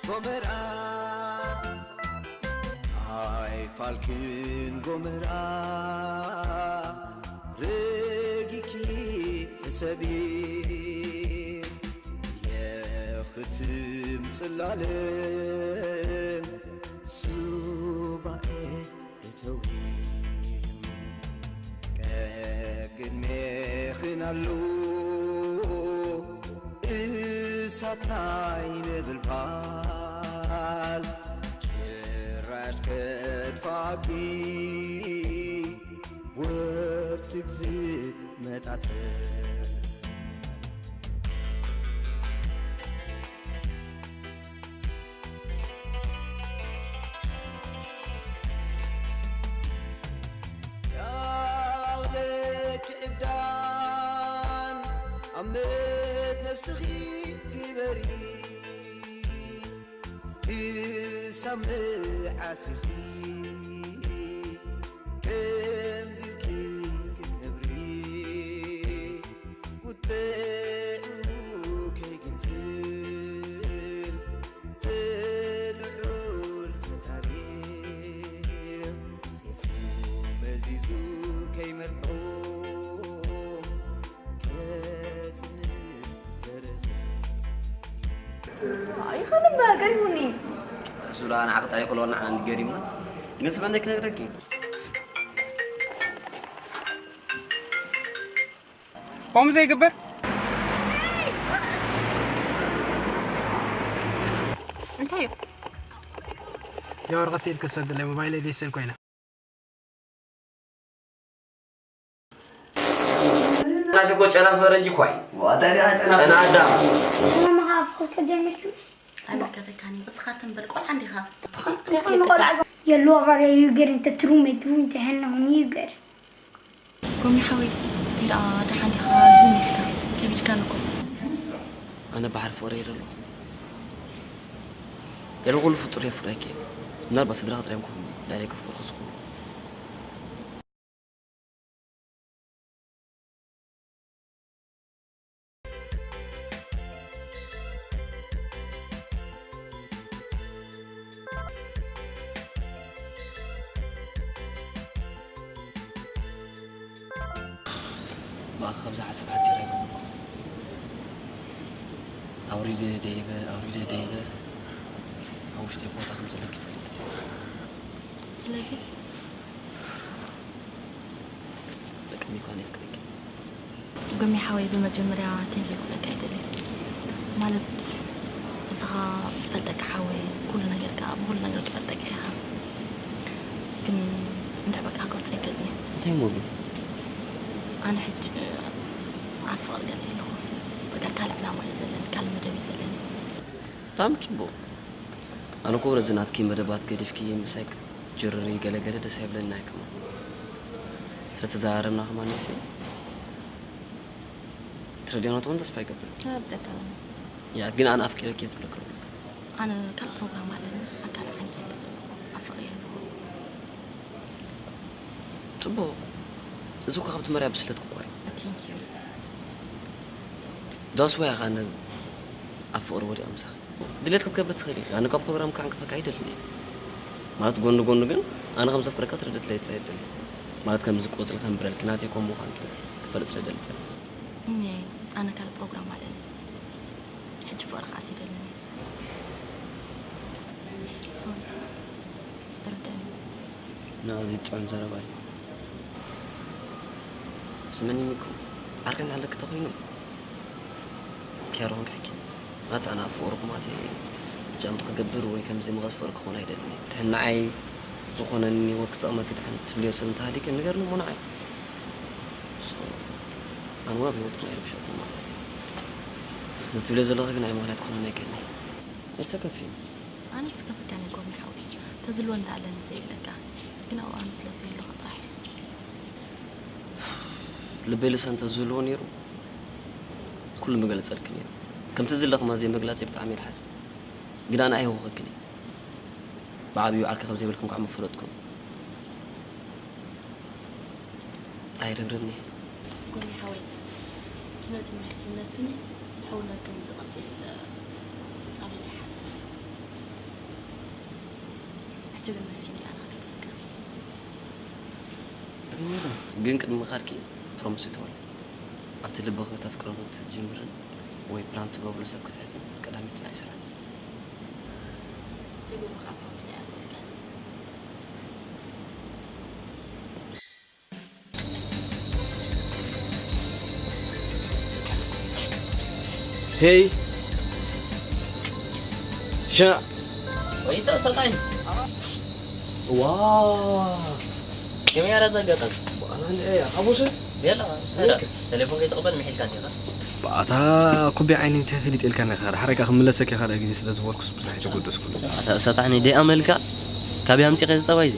ጎመራ ኣይፋልክን ጎመራ ረጊኪ ሕሰቢ የኽትም ጽላለም ሱባኤ እተዊ ቀቅድሜኽን ኣሎ እሳት ናይ ነበልባል ጭራሽ ከጥፋኪ ወርትግ ዝመጣጠር ያውለኪ ዕብዳን ኣመት ነብስኺ ግበሪ ክሳብ መዓስኺ ከምዚ ኢልኪ ክትነብሪ ቁጥዑ ከይግንፍል ትልዑል ፈጣሪ ሴፉ መዚዙ ከይመርሖ ከጽንዕ ዘርኢ ይኸውን እምበር ገሪሙኒ። እሱ ደኣ ንዓቕጣ ይኽእሎ ንዓና እንዲገሪሙና ግን ስመ እንደ ክነግረኪ ከምኡ ዘይግበር እንታይ እዩ? የወርቂ ስኢል ክሰድለይ ሞባይለይ ዘይስእል ኮይና። ናቲ እኮ ጨና ፈረንጂ እኳ እዩ። ዋታ ዲኣ ጨና ጨና ኣዳም። ማማ ካብ ፍኹስ ከጀምር ክምሽ። ኣይምልከተካን እዩ። እስኻ ተንበል ቆልዓ እንዲኻ። ትኾን ትኾን ቆልዓ የሉ ቃርያ ይገር እንተ ትሩም ትሩም እንተ ሀናውን ይገር። ጎሚ ሓወይ፣ እንታይ ደኣ ደሓን ዲኻ? ዝም ኢልካ ከቢድካኒ እኮ። ኣነ ባሕሪ ፍቕሪ እየ ዘለኹ። ልዕሊ ኩሉ ፍጡር የፍቅረኪ እየ። ምናልባት ስድራኺ ጥራይ እዮም ክኾኑ ልዕለይ ከፍቅሩኺ ዝኾኑ። ብኣኻ ካብ ዝሓስብ ሓጺር ኣይኮነን። ኣውሪደ ደይበ፣ ኣውሪደ ደይበ፣ ኣብ ውሽጠይ ቦታ ከም ዘለኪ ይፈልጥ። ስለዚ ደቂ ሚኳን የፍቅረኪ። ጎሚ ሓወይ፣ ብመጀመርያ ቴንኪ ክብለካ ይደሊ። ማለት እስኻ ዝፈልጠካ ሓወይ፣ ኩሉ ነገርካ፣ ብኩሉ ነገር ዝፈልጠካ ኢኻ። ግን እንድሕ በቃ ክገልጾ ይከብድኒ። እንታይ እሞ ግን? ኣነ ሕጂ ኣብ ፍቕሪ ገለ የለኹ። በቃ ካልእ ዕላማ እዩ ዘለኒ፣ ካልእ መደብ እዩ ዘለኒ። ብጣዕሚ ጽቡቕ። ኣነ እኮ ነዚ ናትኪ መደባት ገዲፍኪ ምሳይ ክትጅርሪ ገለ ገለ ደስ ኣይብለኒ፣ ናይ ከማን ስለተዘራረብና ከማን ነሲ ትረድያና ትኾን ተስፋ ይገብር። ተረድኣካ ኣለኹ። ያ፣ ግን ኣነ ኣፍቂረኪ እየ ዝብለካ ኣለኹ። ኣነ ካልእ ፕሮግራም ኣለኒ፣ ኣካል ዓንኬል እየ ዘለኹ፣ ኣብ ፍቕሪ እየ ኣለኹ። ጽቡቕ። እዚ እኮ ካብቲ መርያ ብስለትኪ እኮ እዩ። Thank you። That's why ኣነ ኣብ ፍቕሪ ወዲቐ ምሳኺ። ድሌት ክትገብሪ ትኽእሊ ኢኺ። ኣነ ካብ ፕሮግራም ክዓንቅፈካ ኣይደልን እየ። ማለት ጎኒ ጎኒ ግን ኣነ ከም ዘፍቅረካ ትረድእለይ ጥራይ ይደሊ። ማለት ከምዚ ቆጽሊ ከንብረልኪ ናተይ ከም ምዃንኪ ክፈልጥ ስለ ደሊ ጥራይ። እኔ ኣነ ካልእ ፕሮግራም ኣለኒ። ሕጂ ፍቕሪ ክኣቱ ይደልን እየ። ሶሪ። እርደኒ። ናዚ ጥዑም ዘረባ እዩ። ስመኒ ሚኩ፣ ዓርከይ እናሃለኪ ተኾይኑ ኪያሮ ክንክሕኪ። ናቲ ኣነ ኣብ ፍቕርኹም ኣትየ ጃምፕ ክገብር ወይ ከምዚ መቐዝ ፍቕሪ ክኾን ኣይደልን እየ። ድሕን ንዓይ ዝኾነኒ ህይወት ክጠቕመኪ ድሕን ትብልዮ ሰብ እንተሃሊኪ ንገርኒ እሞ ንዓይ። ሶ፣ ኣነ እውን ኣብ ህይወትኩም ኣይርብሸኩም ማለት እዩ። እዚ ትብልዮ ዘለኺ ግን ኣይ ምኽንያት ክኾነኒ ኣይክእልን እዩ። ኣይትሰከፊ። ኣነስ ከፍካኒ ጎሚ ሓወይ፣ ተዝህልወ እንዳኣለኒ ዘይብለካ፣ ግን ኣብኡ ኣነ ስለ ዘይህልኹ ጥራሕ እዩ። ልበይ ልሳን ተዝህልዎ ነይሩ፣ ኩሉ ምገለጸልኪ ነይሩ። ከምቲ ዘለኽማ ዘይምግላጸይ ብጣዕሚ እየ ዝሓዝን። ግን ኣነ ኣይህውኸክን እየ። ብዓብዩ ዓርኪ ከም ዘይብልክን ከዓ ምፈለጥኩን። ኣይርብርብን እየ። ጎኒ ሓወይ፣ ኪኖትን ምሕዝነትን ሕውነትን ዝቐጽል ኣሎ ኢለ ይሓስብ። ሕጂ ግን መሲሉ ኣነ ክደግፈካ። ጸገም የለን፣ ግን ቅድሚ ምኻድኪ ፕሮሚስ ይተወለ ኣብቲ ልብኺ ከተፍቅረሉ ትጅምርን ወይ ፕላን ትገብርሉ ሰብ ክትሕዝን ቀዳሚት ናይ ስራሕ። ዘይብሉ ከዓ ፕሮሚስ ኣይኣትወልካን። ሄይ ሻ ወይ ተሰጣኝ ዋ ከመይ ኣረ ዘጋጠም ኣነ ሓጎስ ቤላ ተዳ ቴሌፎን ከይተቐበል ምሒልካ እንዲኻ ብኣታ ኩቢ ዓይኒ እንታይ ፈሊጥ ኢልካ ነኻ ሓረጋ ክምለሰክ ኢኻ ግዜ ስለ ዝበልኩስ ብዙሕ ኣይተጎደስኩ ኣታ እሳጣኒ ደይ ኣመልካ ካብ ያምፂ ከዚ ጠባይ እዚ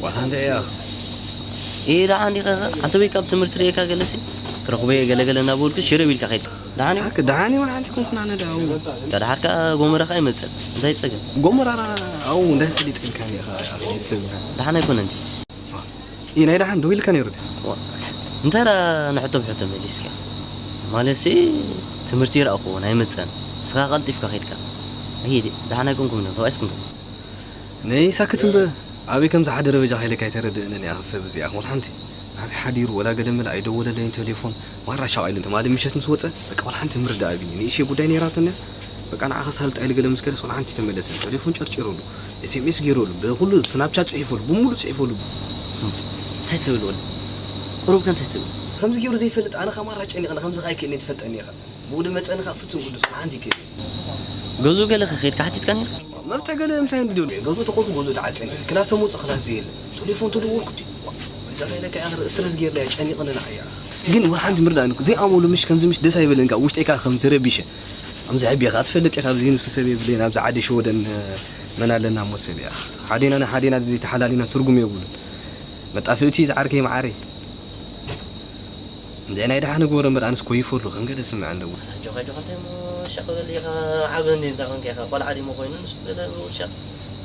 ዋላ እንደ እያ ይህ ደዓ እንዲኻ ኣንተ ወይ ካብ ትምህርቲ ርእካ ገለሲ ክረኽቦ ገለገለ እናበልኩ ሽርብ ኢልካ ከይድ ደዓኒ ሳክ ደዓኒ ዋላ ሓንቲ ኮንኩን ኣነ ደኣው ተደሓርካ ጎመረኻ ይመፅእ እንታይ ፀገም ጎመራራ ኣው እንታይ ፈሊጥ ኢልካ ኢኻ ሰብ ደሓን ኣይኮነን ኢ ናይ ደሓን ደው ኢልካ ነይሩ ድዩ እንታይ ዳ ንሕቶ ብሕቶ መሊስካ ማለትሲ ትምህርቲ ይረኣኹዎ ናይ መፀን ንስኻ ቀልጢፍካ ከድካ ኣይዲ ደሓን ኣይኮንኩም ዶ ተባይስኩም ዶ ነይ ሳክት እምበ ኣበይ ከም ዝሓደረ በጃ ኢለካ ኣይተረድእንን እያ ሰብ እዚኣ ክብል ሓንቲ ኣበይ ሓዲሩ ወላ ገለ መለ ኣይደወለለይን ቴሌፎን ማራ ሻቕ ኢሉ ትማሊ ምሸት ምስ ወፀ በቃ ወላ ሓንቲ ምርዳእ ኣብኒ ንእሽየ ጉዳይ ነይራቶን እያ በቃ ንዓ ከሳልጣ ኢሉ ገለ ምስ ከለስ ወላ ሓንቲ ተመለሰን ቴሌፎን ጨርጭሩሉ ኤስኤምኤስ ገይሩሉ ብኩሉ ስናፕቻት ፅሒፉሉ ብሙሉ ፅሒፉሉ እንታይ ትብል ወዲ ቁሩብ ከ እንታይ ትብል ከምዚ ገይሩ ዘይፈልጥ ኣነ ከማራ ጨኒቕኒ ከምዚ ከይክእልኒ ትፈልጠኒ ኢኻ ብኡ ድመፀኒ ካብ ፍጹም ቅዱስ ሓንቲ ይክእል ገዝኡ ገለ ከኸይድካ ሓቲትካ ነርካ መብትዕ ገለ ምሳይ እንዲ ደልዩ ገዝኡ ተኾሱ ገዝኡ ተዓፀኒ ክላስ ተመውፅእ ክላስ ዘየለ ቴሌፎን ተደወልኩ እቲ ወዳኸ ኢለካ እያ ስትረስ ገይርና እያ ጨኒቕኒ ንዓያ ግን ወላ ሓንቲ ምርዳእኒ ዘይኣመሉ ምሽ ከምዚ ምሽ ደስ ኣይበለንካ ውሽጠይካ ከም ተረቢሸ ኣምዚ ሕቢኻ ትፈልጥ ኢኻ ኣብዚ ንሱ ሰብ የብለይን ኣብዚ ዓዲ ሸወደን መን ኣለና እሞ ሰብ እያ ሓዴና ንሓዴና ዘይተሓላሊና ትርጉም የብሉን መጣፍእቲ ዝዓርከይ መዓረይ እንደ ናይ ደሓን ግበሮ እምበር ኣነስ ኮይፎ ኣለኹ ከም ገለ ስምዐ ኣለዎ ኣጆኻ ኣጆኻ እንታይ እሞ ሸቕ በል ኢኻ ዓቢ እንዲ እንታይ ኮንካ ኢኻ ቆልዓ ድሞ ኮይኑ ንሱ ገለ ውሻ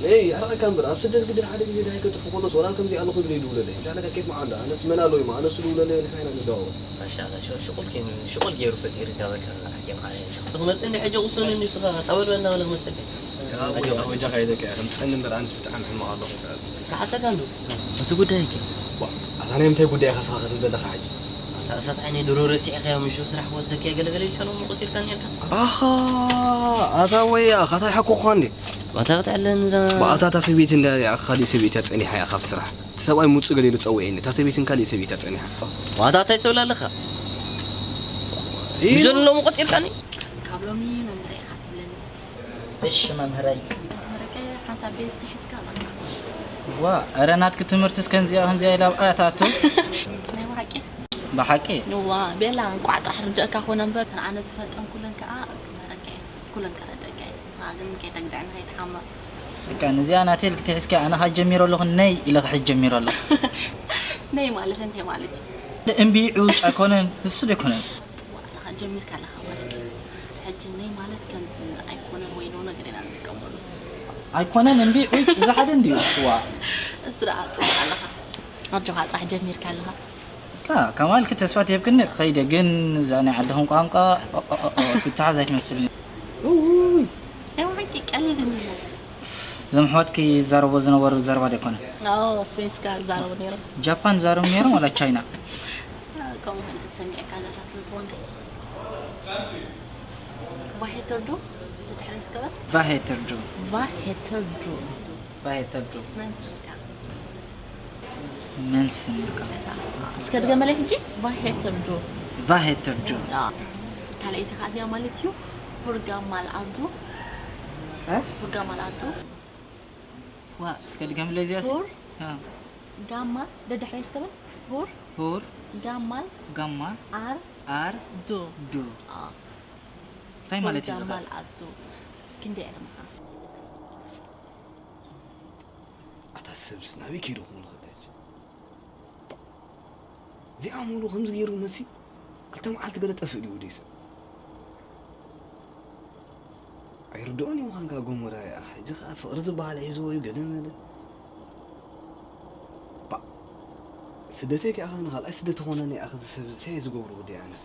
ነይ ይሕረቐካ እምበር ኣብ ስደት ግድን ሓደ ግዜ ዳይ ከጥፉ ከሎስ ወላ ከምዚ ኣለኹ ኢሉ ይድውለለይ እንታይ ነጋ ኬፍ መዓንዳ ኣነስ መን ኣለዎ ኢማ ኣነስ ድውለለይ ንሕና ኢና ንደዋወል ማሻላ ሸ- ሽቁል ኪኑ ሽቁል ገይሩ ፈጢሩካ በቃ ሓኪም ዓለ ንክመፅእ እንዲ ሕጂ ቁሱን እንዲ ስኻ ጠበል በልና በለ ክመፀልካ ኣጆኻ ወጃኻ ኢለካ ከም ፀኒ እምበር ኣነስ ብጣዕሚ ሕማቕ ኣለኹ ክሓተካ እንዶ እቲ ጉዳይ ከ ኣታ ናይ ምንታይ ጉዳይ ኢኻ ስኻ ክትብል ዘለኻ ሕጂ እሳት ዓይነይ ድሮ ረሲዕካዮ ምሹ ስራሕ ክወስደካ እየ ገለገለ ኢልካ ሎሚ ቆፂርካ ነርካ ኣሃ ኣታ ወይ ኣኻ እንታይ ሓኮኹኻ እንዴ ማታ ክትዕለን ብኣታ እታ ሰበይቲ እንዳ ካሊእ ሰበይቲ እያ ፀኒሓ እያ ካብ ስራሕ እቲ ሰብኣይ ምውፅእ ገለ ኢሉ ፀውዒኒ እታ ሰበይትን ካሊእ ሰበይቲ እያ ፀኒሓ ማታ እንታይ ትብል ኣለኻ ምሸት ሎሚ ቆፂርካኒ ካብ ሎሚ መምህረይ ኢኻ ትብለኒ እሺ መምህረይ መምህረይ ሓንሳብ ቤዝቲ ሒዝካ በቃ ዋ እረ ናትኪ ትምህርትስ ከምዚኣ ከምዚኣ ኢላ ኣብኣ ትኣቱ ናይ ብሓቂ ብሓቂ ዋ ቤላ እንቋዕ ጥራሕ ርድእካ ኮነ እምበር ኣነ ዝፈልጠን ኩለን ከዓ ክምህረካ እየ ኩለን ከረደካ እየ ንስኻ ግን ከይተግድዐኒ ከይትሓምቕ በቃ ነዚኣ ናተይ ኢልኪ ትሒዝኪ ኣነ ከኣ ጀሚረ ኣለኹ ነይ ኢለ ክሕዝ ጀሚረ ኣለኹ ነይ ማለት እንታይ ማለት እዩ እምቢ ዕውጭ ኣይኮነን ንሱ ዶ ኣይኮነን ጽቡቕ ኣለኻ ጀሚርካ ኣለኻ ማለት እዩ ሕጂ ነይ ማለት ከምዚ ኣይኮነን ወይ ነው ነገር ኢና ንጥቀመሉ ኣይኮነን እምቢ ዕውጭ እዚ ሓደ እንድዩ ዋ እሱ ደኣ ጽቡቕ ኣለኻ ኣጆኻ ጥራሕ ጀሚርካ ኣለኻ ከማልኪ ተስፋ ትህብክኒ ክኸይደ ግን እዛ ናይ ዓድኹም ቋንቋ ትተሓዝ ኣይትመስልን ናይ ብሓቂ ቀሊል እንዲሞ እዞም ኣሕዋትኪ ይዛረቦ ዝነበሩ ዘረባ ዶ ኣይኮነ ስፔንስካ ዛረቡ ነይሮም ጃፓን ዛረቡ ነይሮም ወላ ቻይና ከምኡ ኮንካ ሰሚዕካ ጋሻ ስለ ዝኾንካ ቫሄተር ዶ ድሕረይ ስከበ ቫሄተር ዶ ቫሄተር ዶ ቫሄተር ዶ መንስካ መንስንካ እስከ ድገመለይ ሕጂ ቫሄተር ዶ ቫሄተር ዶ ካልኣይቲ ከዓ እዚኣ ማለት እዩ ሁርጋ ማል ኣርዶ ሁርጋ ማል ኣርዶ ዋ እስከ ድገምለይ እዚኣ ሁር ጋማ ደድሕረይ እስከበል ሁር ሁር ጋማል ጋማ ኣር ኣር ዶ ዶ እንታይ ማለት እዩ ዝኻ ጋማል ኣር ዶ ክንደይ ዕድመኻ ኣታ ሰብስ ናበይ ከይዱ ክብል ይኽእል ሕጂ እዚኣ ሙሉ ከምዚ ገይሩ መሲ ክልተ መዓልቲ ገለ ጠፍእ ድዩ ወደይ ሰብ ኣይርድኦን እዩ ምዃንካ ጎሞራ እያ ሕጂ ከዓ ፍቕሪ ዝበሃል ሒዝዎ እዩ ገለ መለ ስደተይ ከኣ ንኻልኣይ ስደት ዝኾነኒ ኣኸ እዚ ሰብ እዚ እንታይ እዩ ዝገብሮ ወዲ ኣነስ?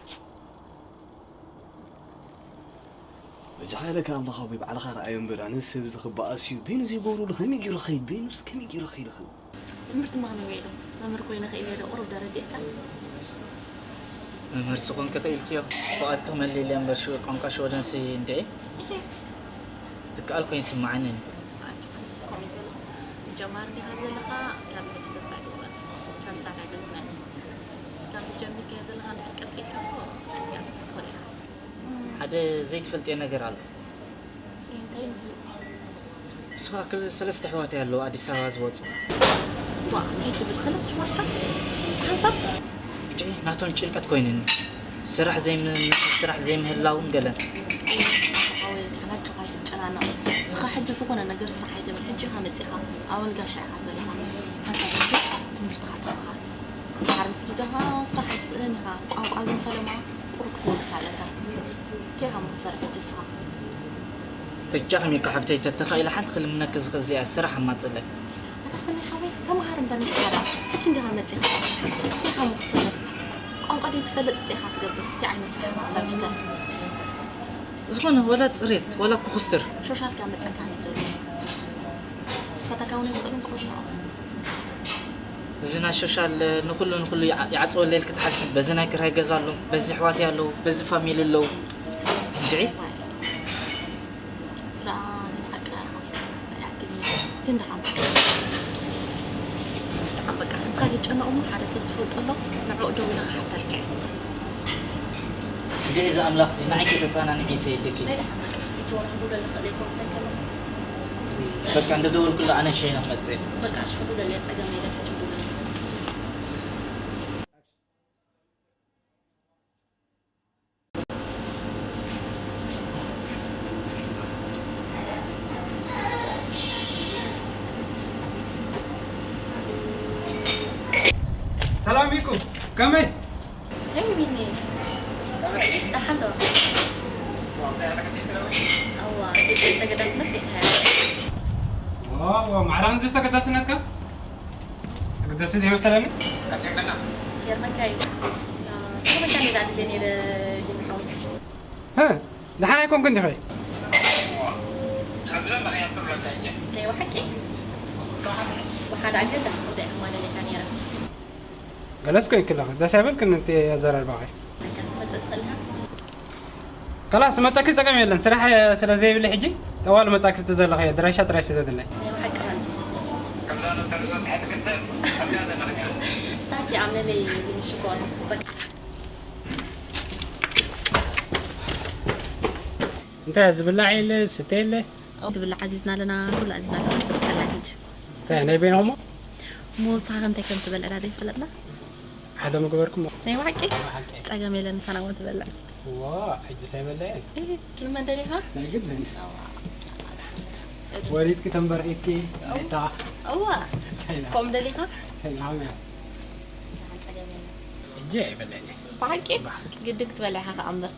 በጃኻ ኢለካ ኣምላኽ ኣቦይ ባዕልኻ ረኣዮ እምበር ኣነ እዚ ሰብ እዚ ክበኣስ እዩ በይኑ ዘይገብሩሉ ከመይ ገይሩ ክኸይድ በይኑስ ከመይ ገይሩ ክኸይድ ይኽእል? ትምህርቲ ማሚ ውዒሉ መምህር ኮይነ ክኢለ ዶ ቁሩብ ደረዲእካ? መምህር ስኹን ክኽኢልክዮ ፍቓድኪ መሊለ እምበር ሽዑ ቋንቋ ሽወደንሲ እንድዒ ዝከኣል ኮይኑ ይስምዓኒ። ከምኡ ትብል ጀማሪ ዲኻ ዘለኻ ካብ ሕጂ ተስፋ ኣይትቑረጽ። ከምሳት ኣይገዝመኒ። ካብቲ ጀሚርካዮ ዘለኻ እንድሕር ቀጺልካ እኮ ክትፈትዎ ኢኻ። ሓደ ዘይትፈልጥዮ ነገር ኣሎ። እንታይ ንሱ? ንስኻ ክል- ሰለስተ ኣሕዋት ኣለዉ ኣዲስ ኣበባ ዝወፁ። ዋ እንታይ ትብል ሰለስተ ኣሕዋትካ? ሓንሳብ? እንዴ ናቶም ጭንቀት ኮይኑኒ። ስራሕ ዘይም- ስራሕ ዘይምህላውን ገለን። ሓወይ ሓላጆኻ ኣይትጨናነቕ። ንስኻ ሕጂ ዝኾነ ነገር ስራሕ ኣይትብል። ሕጂ ኢኻ መፂኻ ኣወል ጋሻ ኢኻ ዘለኻ። ሓንሳብ ሕጂ ትምህርትኻ ተምሃር። ድሓር ምስ ግዜኻ ስራሕ ኣይትስእንን ኢኻ። ቋንቋ ግን ፈለማ ቁሩብ ክትመልስ ኣለካ። እንታይ ኢኻ መኽሰር ሕጂ እስኻ? በጃኺ ሚካ ሓፍተይ ተተኻኢለ ሓንቲ ክልምነኪ ዝኽእል እዚኣ ስራሕ ኣማፅለይ። ኣታ ሰናይ ሓወይ ተምሃር እምበር ንስኻ ዳ ሕጂ እንዲኻ መፂኻ እንታይ ኢኻ መኽሰር? ቋንቋ ደይ ትፈልጥ እንታይ ኢኻ ትገብር? እንታይ ዓይነት ስራሕ ኢኻ ትሰርሕ ከ? ዝኾነ ወላ ፅሬት ወላ ኩኽስትር። ሾሻልካ መፀካ ንዘሎ ፈተካ እውን ይኽእልን ክኾን ይኽእል። እዚ ናይ ሾሻል ንኹሉ ንኹሉ ይዓ- ይዓፅወለይ ኢልክ ትሓስብ? በዚ ናይ ክራይ ገዛ ኣሎ፣ በዚ ኣሕዋተይ ኣለዉ፣ በዚ ፋሚሊ ኣለዉ። እንድዒ እሱ ደኣ ናይ ብሓቂ ኢኻ መድሓኪ ግን ደሓን በቃ ደሓን በቃ ንስኻ ትጨነቕ እሞ ሓደ ሰብ ዝፈልጦ ኣሎ ንዕኡ ደዊለ ክሓተልካ እየ። እንድዒ እዚ ኣምላኽ እዚ ንዓይ ከይተጸናንዒ ይሰይድኪ። ናይ ደሓን በቃ ሕጂ ወላ ክንደውለልካ ክኽእል እየ ኮምሳይ ከለኻ። በቃ እንደ ደወልኩላ ኣነ ሸይነ ክመጽእ እየ። በቃ እሺ ክንደውለልያ ጸገም የለን ሕጂ ክንደውለልካ። ሰላም ሚኩ ከመይ? ሄይ ቢኒ ደሓን ዶ? እዋ ግጭት ተገዳስነት ከይተሃያ። ዋ ዋ ማዕረ ክንድዚ ተገዳስነትካ? ትግደስ ድየ መሰለኒ? ይገርመካ እዩ። ይገርመካ እዩ። ደኣ ድልየ ነይረ ግን ሓወይ። ሀ፣ ደሓን ኣይኮንክን ዲኺ? ናይ ብሓቂ? ብሓደ ኣገዳሲ ጉዳይ ክማለለካ ነይረ። ገለስ ኮይንኪ ኣለኺ፣ ደስ ኣይበልክን እቲ ኣዘራርባኺ። መጽእ ትኽእል ኢኻ? ከላስ መጻኪ ጸገም የለን፣ ስራሕ ስለ ዘይብሊ ሕጂ ጠዋሉ መጻኪ እቲ ዘለኺ ኣድራሻ ጥራይ ስደድለይ። ናይ ብሓቂ ማለት እዩ። ታኪ ኣምነለይ ግን ሽኮር። በቃ። እንታይ ዝብላዕ የለ፣ ዝስተ የለ? ዝብላዕ ኣዚዝና ኣለና፣ ኩሉ ኣዚዝና ኣለና። ጸላኢ ሕጂ። እንታይ ናይ በይንኹም? ሞሳኻ እንታይ ከም ትበልዕ ዳ ዘይፈለጥና? ሓደ ምግበርኩም? ናይ ብሓቂ? ናይ ብሓቂ። ጸገም የለን፣ ምሳና እውን ትበልዕ። ዋ፣ ሕጂ ሳይበልዐ? እህ፣ ትልመድ ደሊኻ? ናይ ግድን። እዋ። ወሊድኪ ተንበርኪኪ፣ እዋ። እታ። እዋ። እንታይ ኢላ? ከምኡ ደሊኻ? እንታይ ኢላ? ጸገም የለን። ሕጂ ኣይበልዕን እየ። ብሓቂ? ብሓቂ። ግድን ክትበልዕ ኢኻ ከኣ እምበር።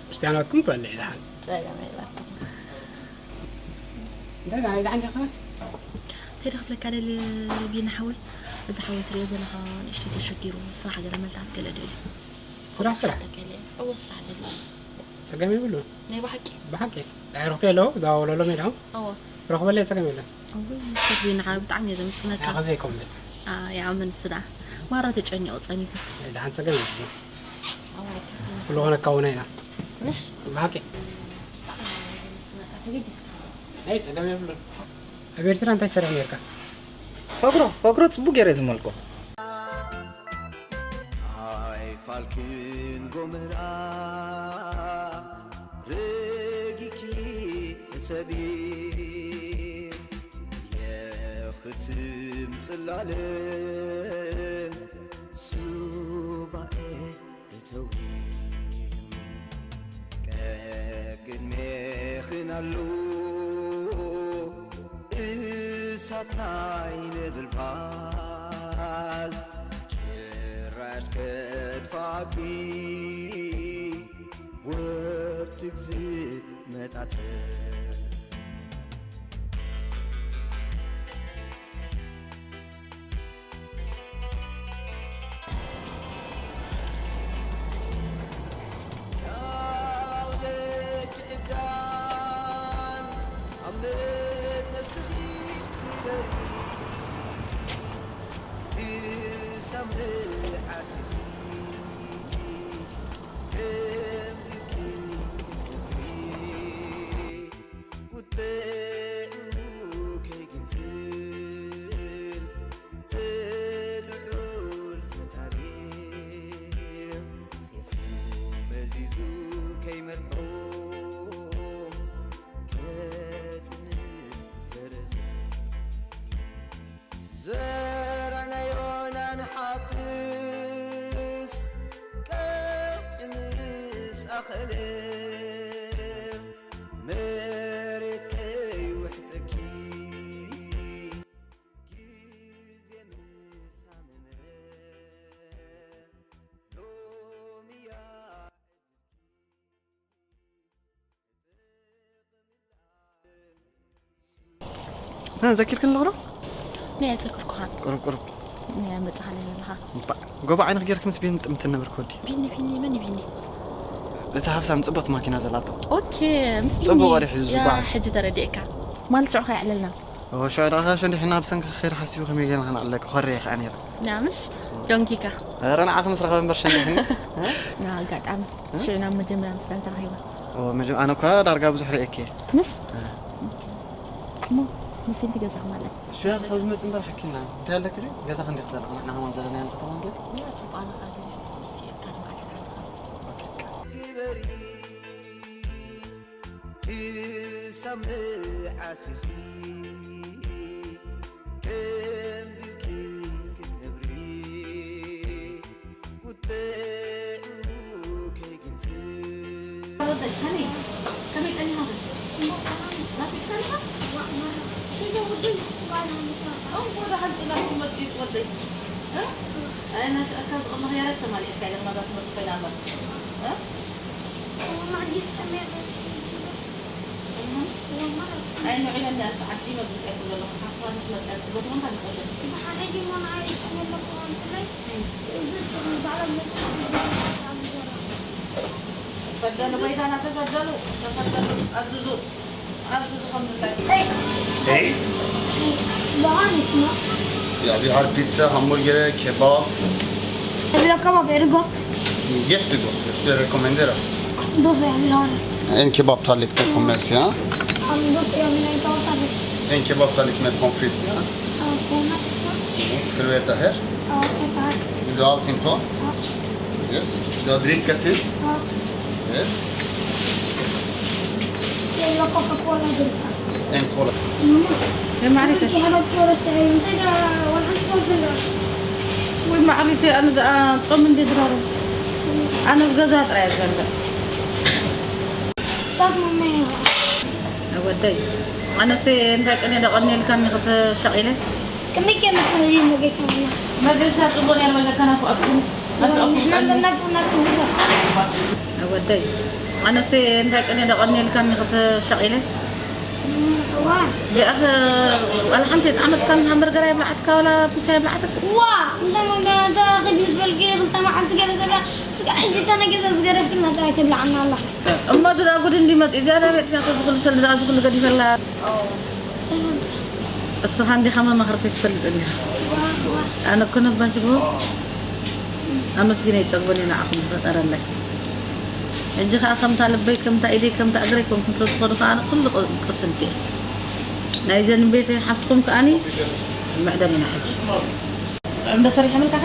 ክርስትያናትኩም ትበልዕ ኢኻ። ጸገም የለን። እንታይ ደኣ ደኣ እንታይ ከ? እንታይ ዶ ክብለካ ደልየ ቢኒ ሓወይ? እዚ ሓወይ ትሪኦ ዘለኻ ንእሽተይ ተሸጊሩ ስራሕ ገለ መልታት ገለ ደልዩ። ስራሕ፣ ስራሕ? ገለ፣ እወ ስራሕ ደልዩ። ጸገም የብሉን። ናይ ብሓቂ? ብሓቂ። ኣዕሩኽተይ ኣለዉ፣ ደዋውለሎም ኢለ። እወ። ረኽበለይ ጸገም የለን። እወ፣ ሸፍ ቢኒ ሓወይ ብጣዕሚ እየ ዘመስግነካ። ንዓኺ ዘይከውን። ኣ፣ ይኣምን እሱ ደኣ። ማራ ተጨኒቑ ጸኒሑስ። ኣይ፣ ደሓን ጸገም የብሉን። እወ፣ ኩሉ ኾነ ካውና ኢና። ምሽ? ብሓቂ። ተገዲስካ። ኣይ፣ ጸገም የብሉን። ኣብ ኤርትራ እንታይ ትሰርሕ ነርካ? ፈግሮ፣ ፈግሮ ጽቡቅ ገይረ ዝመልኮ። ኣይፋልክን ጎመራ ረጊኪ ሕሰቢ የኽትም ጽላለ ሱባኤ እተዊ ቀቅድሜኽን ኣሎ እሳት ናይ ነበልባል ጭራሽ ከጥፋኪ ወርትግ ዝመጣጠር ዓሲኺ ከምዚ ኢልኪ ክትነብሪ፣ ቁጥዕኡ ከይግንፍል፣ እቲ ልዑል ፈጣሪ ሴፉ መዚዙ ከይመርሖ፣ ከጽንዕ ዘርኢ ዘራናዮና ንሓፍስ ቀጥ ምስ ኣኸለ፣ መሬት ከይውሕጠኪ፣ ግዜ ምስ ሃመመ፣ ሎሚ እያ ዕድልኪ። እ፣ ዘኪርክን ኣለኹ ዶ? ናይ ዘክርኩኻ። ቁሩብ፣ ቁሩብ። ናይ መጻኻኒ ዘለኻ። እባ፣ ጎቦ ዓይንኽ ጌርኪ ምስ ቢኒ ጥምቲ ነበርክ ወዲ። ቢኒ፣ ቢኒ፣ መን እዩ ቢኒ? እቲ ሃብታም ጽቡቕቲ ማኪና ዘላቶ። ኦኬ፣ ምስ ቢኒ። ጽቡቕ ወዲ ሒዙ ያ፣ ዝጓዓዝ። ሕጂ ተረዲእካ። ማለት ሽዑ ከይዕለልና። ኦ፣ ሽዑ ደኣ ሸንዲሕና ብሰንኪ ከይረ ሓሲቡ ከመይ ጌርና ከነዕልለኪ? ኮርየ ከኣ ነይረ። ና ምሽ? ዶንኪካ። ኧረ ንዓኺ ምስ ረኸበ እምበር ሸንዲሕኒ። እ? ና ኣጋጣሚ። እ? ሽዑ ናብ መጀመርያ ምስላ ተራኺብና። ኦ፣ መጀ-፣ ኣነ እኳ ዳርጋ ብዙሕ ርእየኪ እየ። ምሽ? እ። እሞ መሲልቲ ገዛኹም ኣላ። ሽያ ክሳብ ዝመጽእ እምበር ሓኪና። እንታይ ኣለኪ ድዩ? ገዛ ክንዲ ክዘለቕ ንሕና ከማን ዘለናዮ ንከተማ እንድዩ። ያ፣ ጽቡቕ ኣለኻ ግን፣ ምስ፣ ምስ፣ ካልእ መዓልቲ ንዓልኻ። ግበሪ፣ ክሳብ መዓስ ኢኺ ከምዚ ኢልኪ ክትነብሪ? ቁጥዕኡ ከይግንፍል። ወደይ፣ ከመይ፣ ከመይ ቀኒኻ? ናፊቅካ ዲኻ? እሞ ደሓን ጽላል ክትመጽእ እዩ ወደይ። እ? ኣይ፣ ናፊቀካ ዝቐመ ክያረት ተማሊእካ ኢለ ማዛ ትምህርቲ ኮይና እምበር። እ? ኣይ፣ ንዑ ኢለ እንዳ ዓዲ መግቢት ኣይኮን ዘለኹ። ሓፍትኻ ምስ መጸት ዝቦትሞን ታሪኽ ወለድ። በደሉ በይታ እናተበደሉ፣ ተፈደሉ፣ ኣዝዙ፣ ኣዝዙ ከም ድላዩ። Hey. Hey. Hey. Vad har ni för mat? Ja, vi har pizza, hamburgare, kebab. Jag vill ha kebab, är det gott? Jättegott, jag skulle rekommendera. Då så, jag vill ha det. En kebabtallrik med pommes, ja. Ja, men då så, jag vill inte ha tallrik. En kebabtallrik med pommes frites, ja. Ja, pommes också. Ska du äta här? Ja, titta här. Vill du ha allting på? Ja. Yes. Vill du ha dricka till? Ja. Yes. Jag vill ha Coca-Cola och dricka. En cola. Mamma, jag vill inte ha något på det, säger jag. Inte det, vad han ska till det. ወይ ማዕሪተይ፣ ኣነ ደኣ ጾም እንዴ ድራሩ? ኣነ ኣብ ገዛ ጥራይ እየ ዝበልዕ። Tack, mamma. ወደይ፣ ኣነስ እንታይ ቀንየ ደቐንየልካኒ ክትሸቕ ኢለ? ከመይ ገይረ ትርኢ መገሻ? መገሻ ጽቡቕ ነይሩ በጃ ከናፍቐኩም። ንሕና እናናፍቕናኩም ብዙሕ። ወደይ፣ ኣነስ እንታይ ቀንየ ደቐንየልካኒ ክትሸቕ ኢለ? እም፣ እዋ። እዚኣኸ ዋላ ሓንቲ ዓመት ከም ሃምበርገር ኣይብላዓትካ ዋላ ፒሳ ኣይብላዓትካ? እዋ፣ እንታይ መንገና፣ እንታይ ኺድ ምስ በልኪ ክልተ መዓልቲ ገለ ተብላ፣ ስጋዕ ሕጂ እታ ናይ ገዛ ዝገደፍክልና ጥራይ ተብላዓና ኣላ። እሞ እዚ ደኣ ጉድ እንዲ መጺኡ፣ እዚኣ ናበይ ኣጥፊኣቶ፣ እዚ ኩሉ ሰልዲ ደኣ፣ እዚ ኩሉ ገዲፈላ? እስኻ እንዲኻ መማኽርተይ ትፈልጥ እንዲኻ። ኣነ እኮ ነባጅቦ ኣመስግነ ይጸግበኒ ንዓኹም ዝፈጠረለይ። ሕጂ ኸኣ ከምታ ልበይ፣ ከምታ ኢደይ፣ ከምታ እግረይ ኮንኩም ስለ ትኸዱ ኸኣ ኣነ ኩሉ ቅ-፣ ቅስንቲ እየ። ናይዘን ቤተይ ሓፍትኹም ከኣኒ ምዕደል ኢና ሕጂ። ጥዑም ዶ ሰሪሐ ምልካኸ?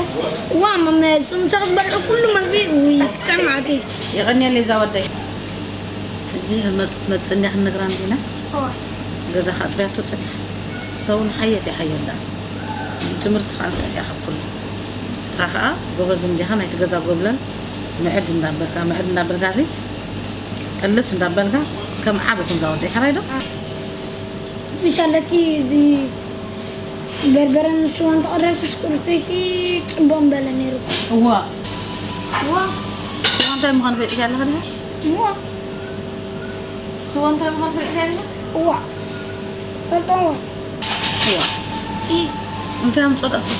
ዋ፣ ማማ፣ እዞም ምሳኻ ዝበልዑ ኩሉ መግቢ፣ ውይ፣ ክጥዕም መዓት እዩ። የቐንየለይ እዛ ወደይ። ሕጂ መጽ-፣ መጽ እንዲያ ክንነግራ እንዲና። እዋ። ገዛ ከጽርያቶ ጸኒሓ። ሰውን ሓየት እያ ሓየት ደኣ። ትምህርቲ ከኣ ትምህርቲ እያ ካብ ኩሉ። ንስኻ ከኣ ጎበዝ እንዲኻ ናይቲ ገዛ ጎብለል ምዕድ እንዳበልካ፣ ምዕድ እንዳበልካ እዚ ቅልስ እንዳበልካ ከም ዓቢ ኩን እዛ ወደይ። ሕራይ ዶ? ምሽ ኣለኪ እዚ በርበረን ስዋን ተቐረብኩስ ቁርተይሲ ጽቡቕ ምበለ ነይሩ። እዋ። እዋ። ስዋ እንታይ ምዃኑ ፈሊጥኪ ኣለኺ ድዩ? እዋ። ስዋ እንታይ ምዃኑ ፈሊጥኪ ኣለኺ? እዋ። ፈልጦ እዋ። እዋ። ኢ። እንታይ ኣምጾ ደኣ ስዋ?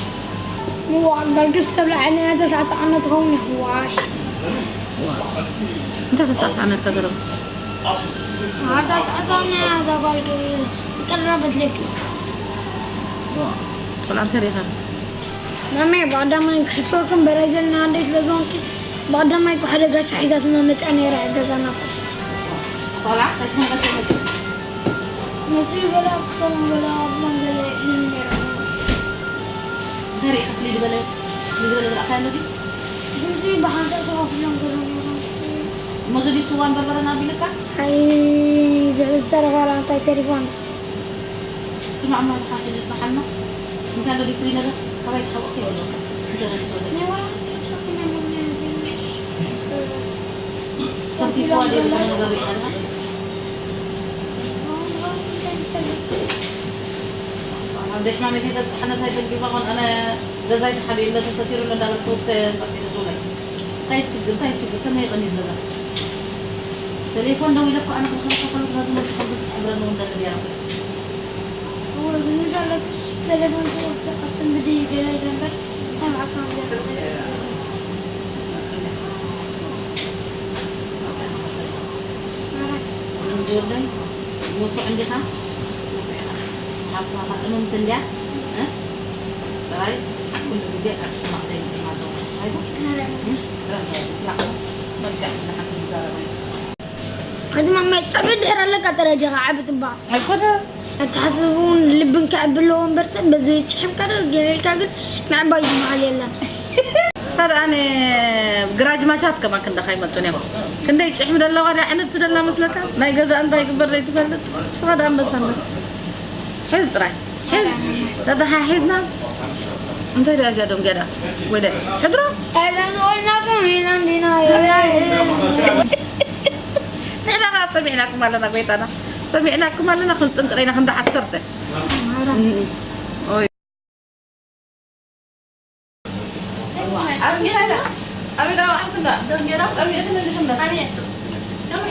እዋ፣ ጋልግስ ተብላ ዓይነያ ተሳዕሳዕና ትኸውን እያ። እዋ። እዋ። እንታይ ተሳዕሳዕና ኢልካ ዘረባ? ኣታ ተዓዛውና እዛ ጓል ቀረበት ለኪ። ዋ፣ ቆልዓ እንታይ ርኢኻ? ማመይ፣ ብቐዳማይ ክሕስወክን በረገልና ኣደይ ስለ ዝኾንኪ፣ ብቐዳማይ እኮ ሓደ ጋሻ ሒዛትና መጽያ ነይራ እያ ገዛና እኮ። ቆልዓ፣ እንታይ ትኾን ጋሻ መጽያ? መጽዩ ገለ ኣክሰውን ገለ ኣፍላን ገለ ኢሉኒ ነይሩ። እንታይ ርኢኻ ፍልይ ዝበለ፣ ፍልይ ዝበለ ዝረኣኻዮ ኣሎ ድዩ? ብዚ ብሓንሳእ ተኸፊሎም ገለ ነይሮም። እሞ እዚ ድዩ ስዋን በርበረን ኣቢልካ? ኣይ፣ ዝዕዝ ተረፋ እንታይ ተሪፎም? ስማዕ እሞ፣ ሓንቲ ልትበሓልና እንታይ ኣሎ ድዩ ፍሉይ ነገር? ካባይ ትሓብኦ ከይበለካ። እንታይ ዘትወደ? ናይ ወላ ተስፋ ኩና መምያ ገይሽ። ተንፊፍዋ ድዩ? ዝኾነ ነገር ርኢኻ ኣለኻ? ኣብ ደሕና መኪና ተብጽሓና እንታይ ተንኪፋ ኾን? ኣነ ገዛይ ተሓቢኡ እንዶ ተሰቲሩ እንዶ እንዳበልኩ እስከ ጠፊኡ ዝውለድ። እንታይ ትሽግር፣ እንታይ ትሽግር? ከመይ ይቐንዩ ዝገዛ? ቴሌፎን ደዊለ እኮ ኣነ ክልክለካ ከሎ ግና ዝመልኩ ከምዚ ክትሕብረኒ እውን ደሊ ድያ? እወ፣ ግን ዘለክስ ቴሌፎን ተቐስም ብድይ ገለ ደንበር፣ እንታይ መዓካ? ዝወደይ፣ ንፉዕ እንዲኻ? ንፉዕ ኢኻ። ሓብትኻ እምንቲ እንድያ? እ? ጥራይ ኩሉ ግዜ ኣብ ሕማቕ ዘይምጥማት ዘውፅእ ሓይሉ። እ? ጥራይ ጥራይ ጥራይ መልክዕ ንሓንቲ ዝዛረብ ኣይኮነን። ኣቲ ማማ ጨብል ድሕር ኣለካ ጥራይ ዲኻ ዓቢ ጽባቕ። ኣይኮነ። ኣተሓሳስባ እውን ልብን ከዕቢ ኣለዎ እምበር ሰብ በዚ ጭሒምካ ዶ ገለ ኢልካ ግን ምዕባይ ዝበሃል የለን። ንስኻ ደኣ ን-፣ ግራጅ ማቻት ከማን ክንዳኻ ይመጹን እዮም። ክንደይ ጭሕሚ ደለዋ ደኣ ዕንድቲ ደላ መስለካ? ናይ ገዛ እንታይ ይግበር ዘይትፈልጥ? ንስኻ ደኣ ኣንበሳ እምበር። ሕዝ ጥራይ። ሕዝ። ተተሓሒዝና። እንታይ ደኣ እዚኣ ደም ገዳ? ወደ ሕድሮ? ኣለም ዝቆልናኩም ኢሎም ዲና። ንሕና ኸዓ ሰሚዕናኩም ኣለና ጎይታና። ሰሚዕናኩም ኣለና፣ ክንጥንቅቕ ኢና ክንዲ ዓሰርተ። ኦይ። ኣብዚ ሄዳ። ኣቤት፣ ኣብ ዓርኩ እንዳ። ደንጌራ። ጸሚእክን እንዲህ እንዳ። ኣቤት። ደምሪ።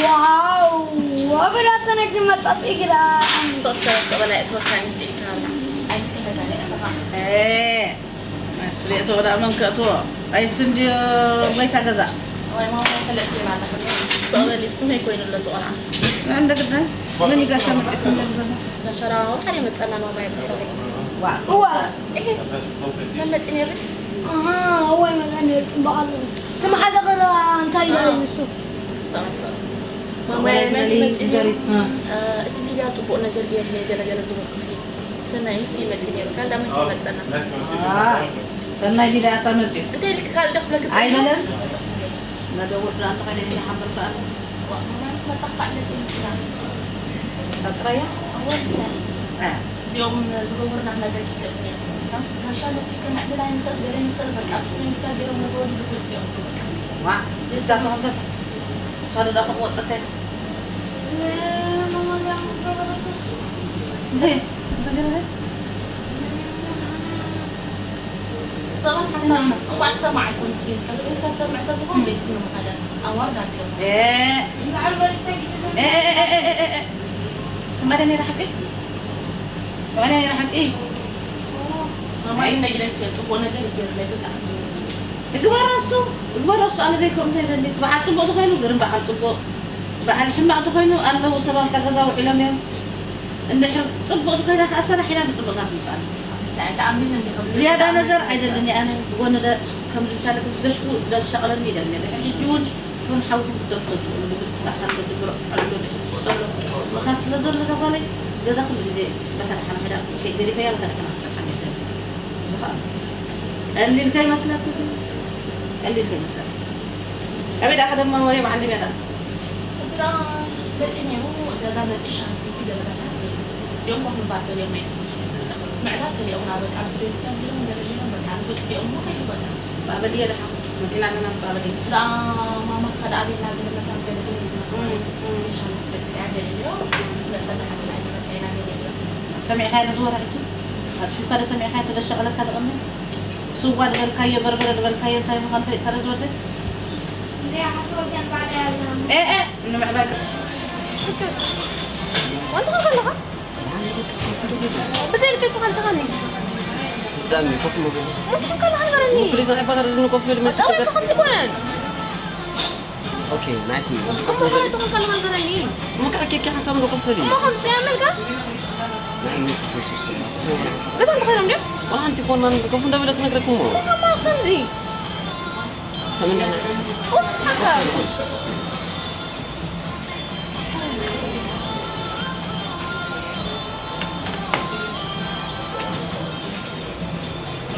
ዋው! ወብራተነ ግን መጻጽኢ ግዳ። ሶስተ ወሰበላ እትወካ ንስጢካ። ኣይተተጋገሰኻ። እ፣ እሱ ሊእቶ ወዳ መን ከእትዎ? ኣይሱ እንድዮ ጎይታ ገዛ። ወይ ማማ ፈለጥኩ ይባላል። ሶበሊ ስመይ ኮይኑ ኣሎ ዝቆልዓ። እንደ ግዳ ምን ይጋሻ መጣ ስመይ ገዛ? ጋሻ ራው ሓደ መጸና ነው ማይ ብትፈልግ። ዋ። እዋ። እህ። መመጺ ነይሩ። ኣሃ፣ እዋ ይመጣ ነይሩ፣ ጽቡቕ ኣለዎ። እቲ መሓዛ ገዛ እንታይ ይላል ንሱ? ሰባ፣ ሰባ። ማማይ መን ይመጽእ ነይሩ? እ። እ፣ እቲ ሚድያ ጽቡቕ ነገር ገይሩ ነይሩ፣ ገለ ገለ ዝበልኩ። ሰናይ ንሱ ይመጽእ ነይሩ፣ ካልእ ዳመን ከይመጸና። አ፣ ሰናይ ዲዳ ኣታ መጽዩ? እንታይ ኢልክ ካልእ ዶ ክብለክ ጸኒሑ? ኣይበለን። መደወል ዶ ኣንተ ኸይደ ይሓብር ከኣለ? ዋ፣ ማማንስ መጻ ኸኣለኪ ንስና። ሳጥራያ? ኣወል ሰ። እ። እዚኦም ዝገብሩና ነገር ይክእል ነይሩ። ጋሻ መጺኡ ከነዕልል ኣይንኽእል፣ ገለ ኣይንኽእል፣ በቃ ብስመይ ንሳ ገይሮም ነዝወዱ ልፍልጥ እዮም፣ በቃ። ዋ፣ እዛ ተቐምጠት። ንስኻ ደኣ ከምኡ ወጸካ ኢኻ። እንታይ? እንታይ ገለ? ሰባት ሓሳብ እንኳዕ ትሰማዕ ኣይኮን ስፔስካ፣ ስፔስካ ዝሰምዕ ተዝኾን ቤት ኩሉ ምኸደ። ኣዋርድ ኣቢሎም። እ፣ እ፣ እ። ትማሊ ነይረ ሓቂ? ትማሊ ነይረ ሓቂ? ማማይ ነጊረኪ፣ ጽቡቕ ነገር ይገርለይ ብጣዕሚ። እግባር እሱ፣ እግባር እሱ፣ ኣነ ዘይኮ እንታይ ዘንዲት በዓል ጽቡቕ ተኾይኑ፣ ግርም በዓል ጽቡቕ። በዓል ሕማቕ ተኾይኑ፣ ኣለዉ ሰባት ኣብ ገዛ ውዒሎም እዮም። እንድሕር ጽቡቕ ተኾይና ከኣ ሰራሕ ኢላ ብጽቡቕ ትምጻእ። እስታ ኣይተኣምንን እንዲኹም ዝያዳ ነገር ኣይደልን ኣነ። ብጎኒ ደ-፣ ከም ዝብቻለኩም ስለ ሽኩ ደስ ሸቕለኒ ይደሊ። ድሕሪ ሕጂ እውን ሰውን ሓውኩም ክትደርሶ ትኽእሉ። ብግብጻ ኣሎ፣ ድብሮ ኣሎ፣ ድሕሪ ጸሎ። ምኻን ስለ ዘሎ ተጓለይ ገዛ ኩሉ ግዜ በታ ደሓን ሕዳ ከይገዲፈያ በታ ደሓን ክትሰርሓ ገይረ። ዝኸኣል። ቀሊልካ ይመስለካ? ቀሊልካ ይመስለካ? ኣበይ ደኣ ከደማ ወሬ በዓል ሊብያ ደኣ? እዛ መጺ ነይሩ፣ ገዛ መጺ ሻንሲቲ ገለመታ። እዚኦም ኮፍ ምባል ተልዮም እዮም። ምዕዳል ተልዮም ናብ በቃ ኣብ ስፔስ ተንቢሮም ገለ ገይሮም በቃ ንጉጥ ሪኦም እሞ ከይዱ በቃ። ጻበል እየ ደሓ። መጺና ኣለና ጻበል እየ። ስራ ማማ ከዳ ኣቤና ገለመታ ገለ ገለ እም፣ እም። ሻንሲቲ በቃ ገለ ገለ ምስ መጸ ደሓ ተላዒ በቃ ኢና ገለ ገለ። ሰሚዕካዮ ነዚ ወረ ሕጂ? ኣጥፊእካ ዶ ሰሚዕካዮ? ተደሸቐለካ ዝቐንየ? ስዋ ዝበልካዮ፣ በርበረ ዝበልካዮ እንታይ ምዃኑ ፈሊጥካ ዶ ዝወደይ? እንድያ ሓስቦ ገንባዳ ያዝና። ኤ፣ ኤ፣ ንምዕባይ ቅ-፣ ሽክር። ዋንታ ከለኻ? ብዘይ ልክልኩ ከምዚ ኸኒ። ዳኒ፣ ኮፍ ምብል። ዋንታ ከለኻ ንገረኒ። ፕሊዝ፣ ኣሕባር፣ ኮፍ ምብል፣ ኣጣውዒ ከምዚ ኮነን። ኦኬ፣ ናይስ እዩ። እሞ ከመይ ትኾን ከለኻ ንገረኒ። እሞ ከዓ ኬክ ሓሳብ ንኸፈል እዩ። እሞ ከምዚ ያመልካ? ናይ ሚስ ክሰሱ ስለ። ገዛ እንተኾይኖም ድዮም? ዋላ ሓንቲ ኮናን ኮፍ እንዳበለ ክነግረኩም እሞ። እሞ ከማስ ከምዚ? ተመንደና። ወስሓካ።